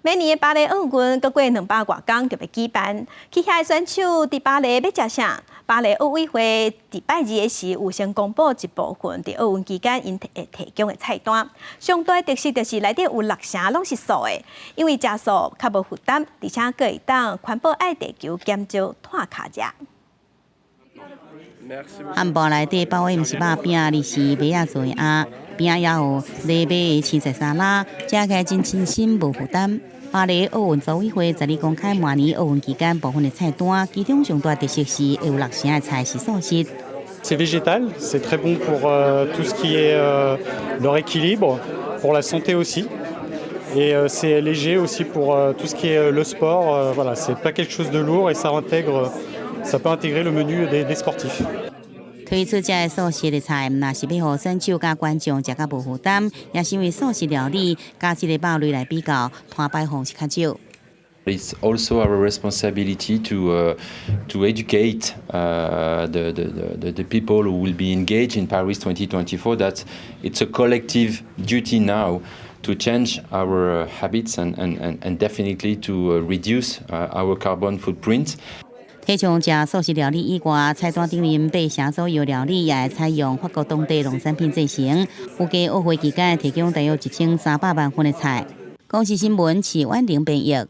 每年的巴黎奧運，閣過200外工就欲舉辦。去遐的選手佇巴黎欲食啥？巴黎奧委會佇拜二的時有先公布一部分佇奧運期間𪜶會提供的菜單。上大的特色就是內底有六成攏是素的，因為食素較無負擔，而且閣會當環保愛地球，減少碳跤跡。漢堡內底包的毋是肉餅，而是麥仔做的餡，邊仔也有藜麥的青菜沙拉，食起來真清新，無負擔。巴黎奧運組委會十二公開明年奧運期間部分的菜單，其中上大特色是會有六成的菜是素食。 C'est végétal, c'est très bon pour tout ce qui est leur équilibre, pour la santé aussi. Et c'est léger aussi pour tout ce qui est le sport. Voilà, c'est pas quelque chose de lourd et ça peut intégrer le menu des sportifs. 推出這个素食的菜，毋但是欲予選手佮觀眾食較無負擔，也是因為素食料理佮這个肉類來比較，碳排放是較少。 It's also our responsibility to educate the people who will be engaged in Paris 2024 that it's a collective duty now to change our habits and definitely to reduce our carbon footprint. 提倡食素食料理以外，菜單頂面八成左右料理也會採用法國當地農產品製成。預計奧會期間提供大約1300萬份的菜。公視新聞，徐婉玲編譯。